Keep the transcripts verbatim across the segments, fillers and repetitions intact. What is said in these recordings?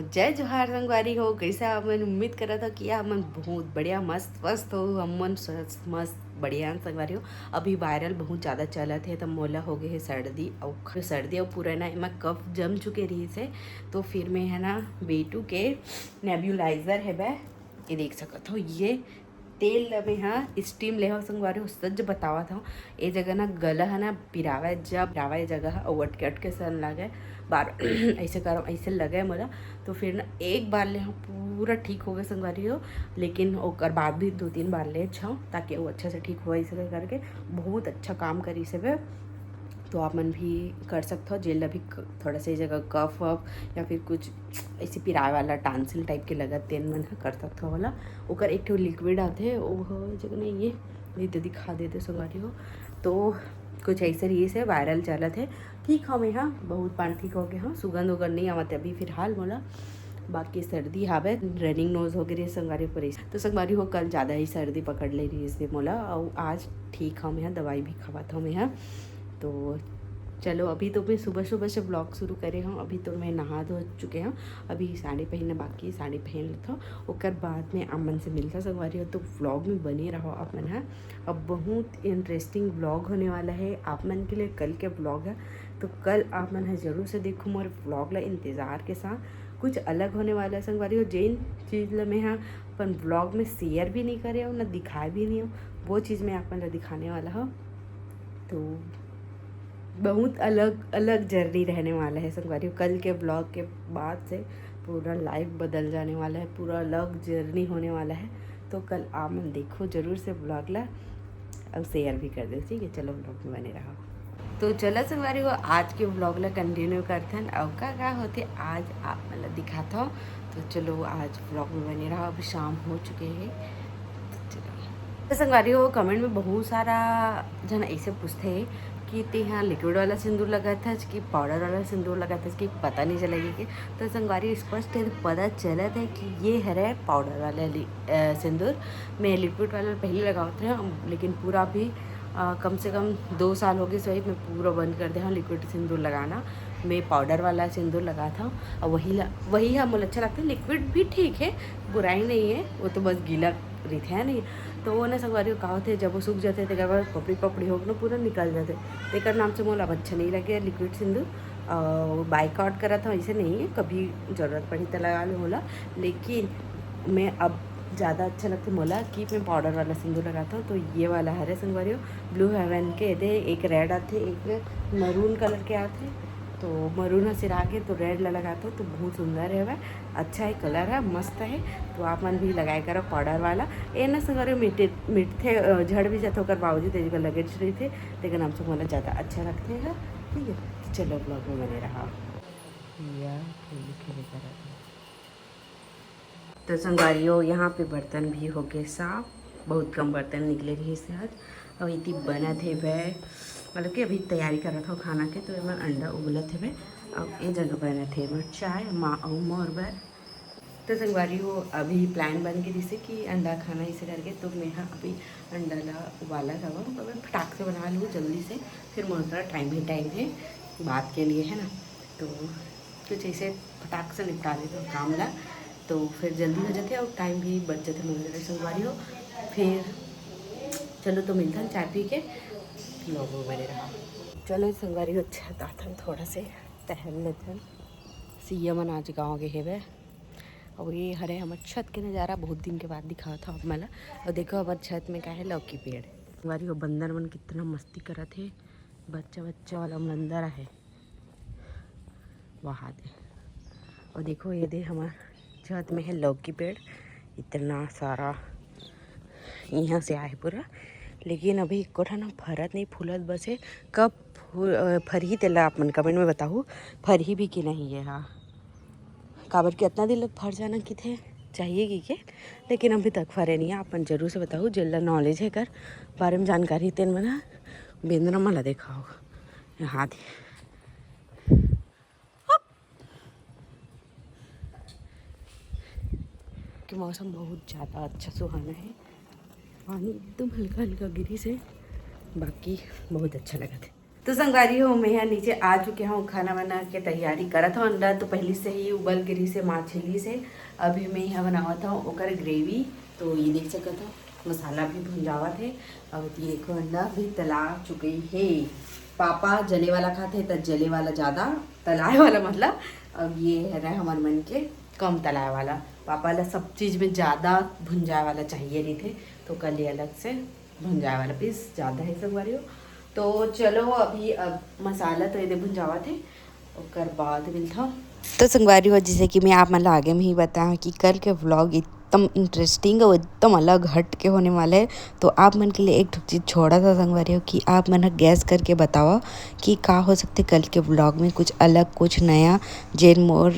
जय जोहार संगवारी हो, कैसे आप मन? उम्मीद करत हो कि आप मन बहुत बढ़िया, मस्त वस्त हो। हम मन स्वस्थ, मस्त, बढ़िया संगवारी हो। अभी viral बहुत ज़्यादा चलत हे, तो मोला हो गए हे सर्दी, अउ ख-, सर्दी अउ पूरा ना एमा कफ जम चुके रहिस हे। तो फिर मैं है ना बेटू के nebulizer हे बे, ये देख सकत हो, ये तेल ल मैं हा steam ले हव संगवारी हो, सच बतावत हव। ए जगह ना गला है ना पिरावय, जब पिरावय जगह ह, अउ अटके अटके सन लागे, बार ऐसे करव, ऐसे लगे मोला। तो फिर ना एक बार ले हव, पूरा ठीक हो गए संगवारी हो, लेकिन ओकर बाद भी दो तीन बार ले हव, ताकि वो अच्छा से ठीक हो, ऐसे करके बहुत अच्छा काम करिस हे बे। तो आप मन भी कर सकत हो, जेला भी क-, थोड़ा सा ये जगह कफ वफ या फिर कुछ ऐसे पिराए वाला tonsil type के लगत, तेन मन ह कर सकत हो वाला। ओकर एक ठो liquid आथे, ओ ह जगह नहीं, ये, ये तो दिखा देते संगवारी हो। तो कुछ ऐसे रहिस हे, viral चलत हे। ठीक हव, मैं हा बहुत बार ठीक हो गए हव, सुगंध उगंध नहीं आवत हे अभी फिलहाल मोला। बाकी सर्दी हावे, running nose हो गए रहिस संगवारी हो, परेशान। तो संगवारी हो, कल ज़्यादा ही सर्दी पकड़ ले रहिस हे मोला, अउ आज ठीक हव, मैं हा दवाई भी खवात हव मैं हा। तो चलो, अभी तो मैं सुबह सुबह से vlog शुरू करे हव। अभी तो मैं नहा धो चुके हव, अभी साड़ी पहनना बाकी, साड़ी पहन लेथव, ओकर बाद में आप मन से मिलथव संगवारी हो। तो vlog में बने रहो आप मन ह, अब बहुत interesting vlog होने वाला है आप मन के लिए कल के vlog ह। तो कल आप मन ह जरूर से देखो मोर vlog ला इंतजार के साथ। कुछ अलग होने वाला है संगवारी हो, जेन चीज ला मैं ह अपन vlog में share भी नहीं करे हव, ना दिखाए भी नहीं हव, वो चीज मैं आप मन ला दिखाने वाला हव। तो बहुत अलग अलग journey रहने वाला है संगवारी हो। कल के vlog के बाद से पूरा life बदल जाने वाला है, पूरा अलग journey होने वाला है। तो कल आप मन देखो जरूर से vlog ला, अउ share भी कर दो, ठीक है? चलो, vlog में बने रहो। तो चलो संगवारी हो, आज के vlog ला continue करथन, अउ का का होथे आज आप मन ला दिखात हव। तो चलो, आज vlog में बने रहो, अब शाम हो चुके हैं। तो चलो। तो संगवारी हो, comment में बहुत सारा झन ऐसे पूछते हैं कि तेहा liquid वाला सिंदूर लगाथस कि powder वाला सिंदूर लगाथस कि पता नहीं चलेगी कि। तो संगवारी, स्पष्ट है, पता चलत है कि ये हरे powder वाला लि-, अ, सिंदूर। मैं liquid वाला पहले लगावत रहे, लेकिन पूरा भी, अ, कम से कम दो साल हो गए, सही मैं पूरा बंद कर दे हव liquid सिंदूर लगाना। मैं powder वाला सिंदूर लगात हव, अउ वही ला, वही ह मोला अच्छा लगता है। Liquid भी ठीक है, बुराई नहीं है, वो तो बस गीला रहिथे, है नहीं? तो वो ना संगवारी हो का होथे, जब वो सूख जाथे, तेकर बाद पपड़ी पपड़ी होके ना पूरा निकल जाथे। तेकर नाम से मोला अब अच्छा नहीं लगे liquid सिंदूर। अउ boycott करत हव, ऐसे नहीं है, कभी जरूरत पड़ी त लगा लो मोला। लेकिन मैं अब ज़्यादा अच्छा लगथे मोला कि मैं powder वाला सिंदूर लगात हव। तो ये वाला हरे संगवारी हो, Blue Heaven के, एदे एक red आथे, एक maroon colour के आथे। तो maroon ह सिरा के, तो red ला लगात हव, तो बहुत सुंदर है वह। अच्छा है, colour है, मस्त है। तो आप मन भी लगाए करो powder वाला। ए ना संगवारी मिटे, मिटथे, अ, झड़ भी जाथे, ओकर बावजूद एकर लगेच रहिथे, तेकर नाम से मोला ज़्यादा अच्छा लगथे ह। ठीक है, तो चलो, vlog में बने रहा। या खेले खेले करत हे। तो संगवारी हो, यहाँ पे बर्तन भी हो गए साफ, बहुत कम बर्तन निकले रहिस हे आज। अउ इति बनत हे बे, मतलब कि अभी तैयारी करत हव खाना के, तो एमा अंडा उबलत हे बे। अउ ए जगह बनत हे एमा चाय, माँ अउ मोर बर। तो संगवारी हो, अभी plan बन के जैसे कि अंडा खाना इसे करके, तो मैं हा अभी अंडा ला उबालत हव, तो मैं फटाक से बना लूँ जल्दी से, फिर मोर करा time ही time है बात के लिए, है ना। तो कुछ ऐसे फटाक से निपटा लेते हो काम ला, तो फिर जल्दी हो जाथे अउ time भी बच जाथे मोर करा संगवारी हो। फिर चलो, तो मिलथन चाय पी के, vlog में बने रहा। चलो संगवारी हो, छत आथन, थोड़ा से टहल लेथन। सिया मन आज गाँव गए हेबे। अउ ये हरे हमर छत के नज़ारा, बहुत दिन के बाद दिखावत हव आप मन ला। अउ देखो, हमर छत में का है, लौकी पेड़। संगवारी हो, बंदर मन कितना मस्ती करत हे, बच्चा बच्चा वाला बंदर आहे। वहाँ दे। अउ देखो, ये दे हमर छत में है लौकी पेड़, इतना सारा यहाँ से आए पूरा। लेकिन अभी एको ठन फरत नहीं, फूलत बस है। कब फू-, अ, फरही, तेला आप मन comment में बताहू, फरही भी कि नहीं ये हा। काबर कि अतना दिन लग फर जाना किथे चाहिए कि के, लेकिन अभी तक फरे नहीं है। आप मन जरूर से बताहू, जेला knowledge है कर बारे में जानकारी, तेन मन ह बेंदरा मन ला देखाओ। यहाँ दे। कि मौसम बहुत ज़्यादा अच्छा सुहाना है, पानी एकदम हल्का हल्का गिरिस हे, बाकी बहुत अच्छा लगत हे। तो संगवारी हो, मैं यहाँ नीचे आ चुके हूँ, खाना वाना के तैयारी करत हूँ। अंडा तो पहले से ही उबल गिरी से, माँ छिली से। अभी मैं यहाँ बनावत हूँ ओकर ग्रेवी। तो ये देख सकत हो, मसाला भी भुंजावत है। अब ये देखो, अंडा भी तला चुके है। पापा जले वाला खाते, त जले वाला ज़्यादा, तलाए वाला मतलब। अब ये है रहे हमारे मन के कम तलाए वाला। पापा ला सब चीज़ में ज़्यादा भुंजाए वाला चाहिए नहीं थे, तो कल ये अलग से भुंजाए वाला पीस ज़्यादा है संगवारी हो। तो चलो, अभी अब मसाला तो ये दे भुंजावत है, ओकर बाद मिलता। तो संगवारी हो, जैसे कि मैं आप मन ला आगे में ही बताया कि कल के व्लॉग एकदम इंटरेस्टिंग और एकदम अलग हट के होने वाला है। तो आप मन के लिए एक ठो चीज़ छोड़ा था संगवारी हो कि आप मन ह गैस करके बताओ कि का हो सकते कल के व्लॉग में कुछ अलग, कुछ नया, जेन मोर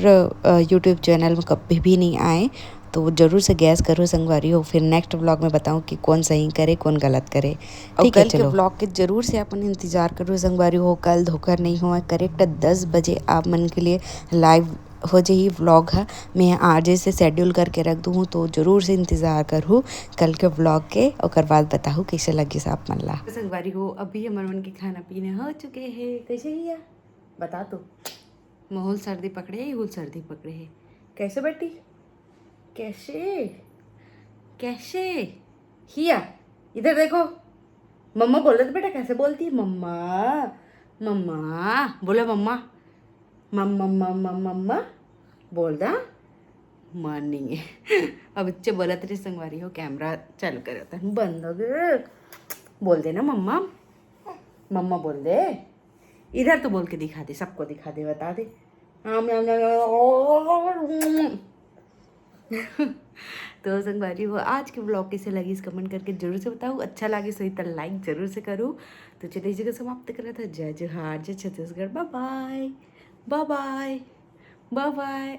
यूट्यूब चैनल में कभी भी नहीं आए। तो जरूर से गैस करो संगवारी हो, फिर नेक्स्ट व्लॉग में बताऊँ कि कौन सही करे, कौन गलत करे। और ठीक है, कल के चलो। व्लॉग के जरूर से अपन इंतजार करो संगवारी हो, कल धोखा नहीं हुआ, करेक्ट दस बजे आप मन के लिए लाइव हो जाही व्लॉग ह। मैं आज से शेड्यूल करके रख दूँ, तो जरूर से इंतजार करहू कल के व्लॉग के, ओकर बाद बताहू कैसे लगिस आप मन ला। संगवारी हो, अभी हमर मन के खाना पीना हो चुके है। कैसे हिया बता तो। महूल सर्दी पकड़े है, इहुल सर्दी पकड़े है। कैसे बेटी? कैसे? कैसे? हिया, इधर देखो। मम्मा बोल रहे थे बेटा, कैसे बोलती है? मम्मा, मम्मा, बोलो मम्मा। मम्मा, मम्मा, मम्मा, बोल दा। मॉर्निंग। अब इच्छे बोलत रही संगवारी हो, कैमरा चालू करो तो बंद हो गए। बोल दे ना मम्मा, मम्मा बोल दे। इधर तो बोल के दिखा दे, सबको दिखा दे, बता दे। आम, आम, आम, आम। तो संगवारी हो, आज के व्लॉग कैसे लगिस कमेंट करके जरूर से बताओ। अच्छा लगिस होही त लाइक जरूर से करो। तो चलिए, इसी को समाप्त करत हन। जय जोहार, जय छत्तीसगढ़। बाय बाय, बाय बाय, बाय बाय।